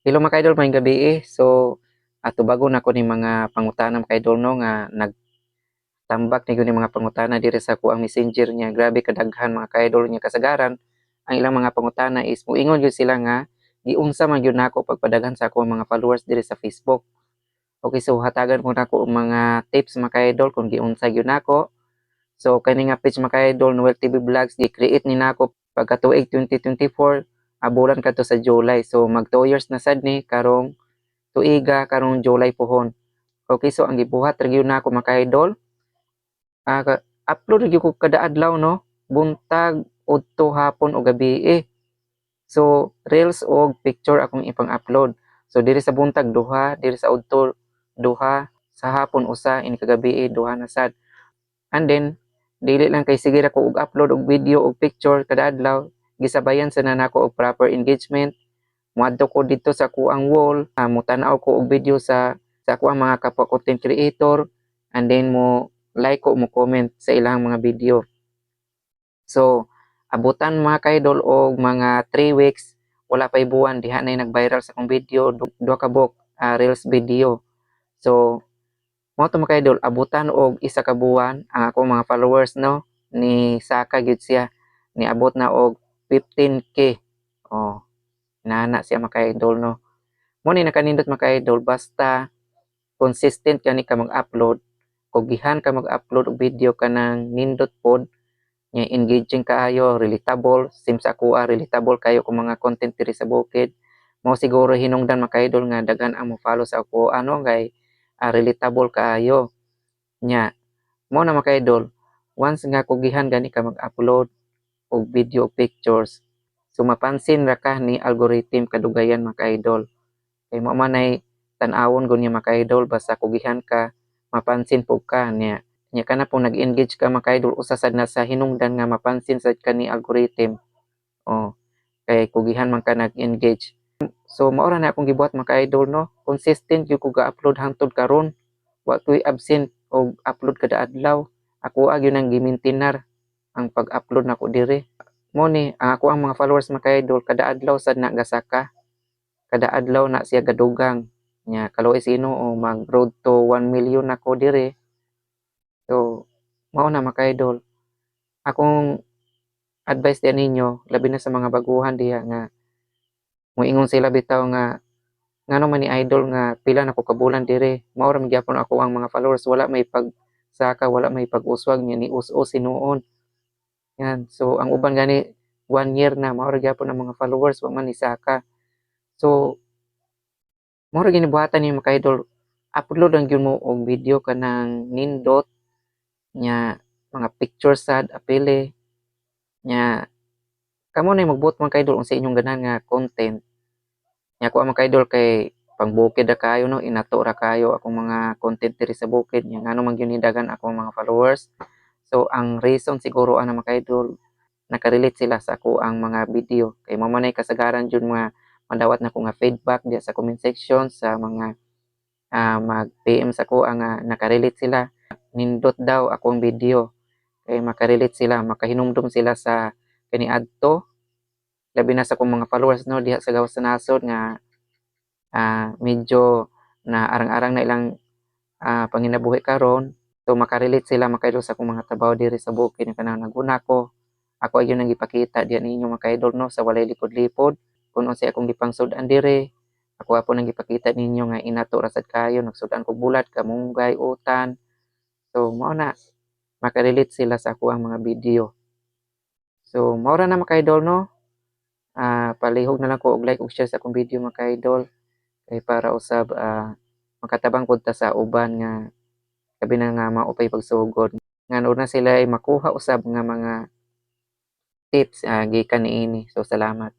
Hello, mga ka-idol, maayong gabii. So, ato bago na ko ni mga pangutana, mga ka-idol, no, nga nagtambak ni ni mga pangutana diri sa akoang Messenger niya. Grabe kadaghan, mga ka-idol, niya kasagaran. Ang ilang mga pangutana is muingon gyud sila nga giunsa man gyud nako pagpadaghan sa akong mga followers diri sa Facebook. Okay, so hatagan ko nako og mga tips, mga ka-idol, kung giunsa gyud nako. So kani nga page, mga ka-idol, Noel TV Vlogs, gi-create ni nako pagka tuig 2024, abulan kadto sa July. So mag 2 years na sad ni karong tuiga, karong July pohon. Okay, so ang gibuhat ra gyud nako, mga ka-idol, upload ra gyud ko kada adlaw, no, buntag, udto, hapon o gabi eh. So reels og picture akong ipang-upload. So diri sa buntag duha, diri sa udto duha, sa hapon usa, ini kagabi duha na sad. And then dili lang kay sige ra ko og upload og video og picture kada adlaw, gisabayan sa na nako og proper engagement. Muadto ko didto sa akoang wall, mutanaw ko og video sa akoang mga kapwa content creator and then mo like ko, mo comment sa ilang mga video. So abutan, mga ka-idol, og mga 3 weeks, wala pa'y buwan, diha na nag-viral sa akong video, duha ka buok reels video. So mao to, mga ka-idol, abutan og isa ka buwan ang akong mga followers, no, ni saka gyud siya, niabot na og 15K. Oh, nana siya, mga ka-idol, no. Mo ni nakanindot, mga ka-idol, basta consistent kani ka mag-upload, kugihan ka mag-upload og video kanang nindot pod nya, engaging kaayo, relatable, same sa akoa, relatable kayo kung mga content diri sa bukid. Mao siguro hinungdan, mga ka-idol, nga daghan ang mo-follow sa ako ano kay relatable kaayo. Nya mao na, mga ka-idol, once nga kugihan gani ka mag-upload og video, pictures, so mapansin ra ka ni algorithm kadugayan, mga ka-idol. Kay mao man ay tan-awon gud niya, mga ka-idol, basta kugihan ka, mapansin pud ka niya. Nya kana pong nag-engage ka, mga ka-idol, usa sad na sa hinungdan nga mapansin sad ka ni algorithm. Oh, kay kugihan man ka nag-engage. So mao ra na akong gibuhat, mga ka-idol, no. Consistent gyud ko ga-upload hangtod karon. Wa ko'y absent og upload kada adlaw. Ako gyud nang gi-maintain-ar ang pag-upload nako diri. Mo ni ang ako ang mga followers, mga ka-idol, kada adlaw sad na gasaka. Kada adlaw na siya gadugang. Nya kaluoy sa Ginoo, mag road to 1 million nako diri. So mao na, mga ka-idol. Akong advice diha ninyo, labi na sa mga baguhan diha nga moingon sila bitaw nga ngano man ni idol nga pila na ko ka bulan diri, mao ra man gyapon ako ang mga followers, wala may pagsaka, wala may pag-uswag niya ni us-us hinuon. Yan. So ang uban gani one year na, mao ra gyapon ang mga followers, wa man ni saka. So mao ra ginibuhatan niyo, mga ka-idol, upload lang gyud mo og video kanang nindot nya, mga picture sad apile nya. Kamo na magbuot, mga ka-idol, unsa inyong ganahan nga content. Nya ako, mga ka-idol, kay pangbukid ra kayo, no, inato ra kayo akong mga content diri sa bukid. Nya ngano man gyud ni daghan akong mga followers? So ang reason siguro ana, mga ka-idol, nakarelate sila sa ako ang mga video kay mao man ay kasagaran jud mga madawat nako nga feedback diya sa comment section, sa mga mag PM sa ako ang nakarelate sila, nindot daw akong video kay makarelate sila, makahinumdum sila sa kaniadto, labi na sa akong mga followers, no, diha sa gawas sa nasod nga medyo na arang-arang na ilang panginabuhi karon. So makarelate sila, mga ka-idol, sa akong mga trabaho diri sa bukid nga kanang naguna ko, ako ay nang gipakita diha ninyo, mga ka-idol, no, sa walay lipod-lipod kung unsay akong gipangsud-an diri. Ako po nang gipakita ninyo nga inato ra sad kayo, nagsud-an kog bulat, kamunggay, utan. So mao na, makarelate sila sa ako ang mga video. So mao ra na, mga ka-idol, no. Palihog na lang ko og like ug share sa akong video, mga ka-idol, kay para usab makatabang pud ta sa uban nga labi na nga mao pay pagsugod nga na sila ay makuha usab nga mga tips gikan niini. So salamat.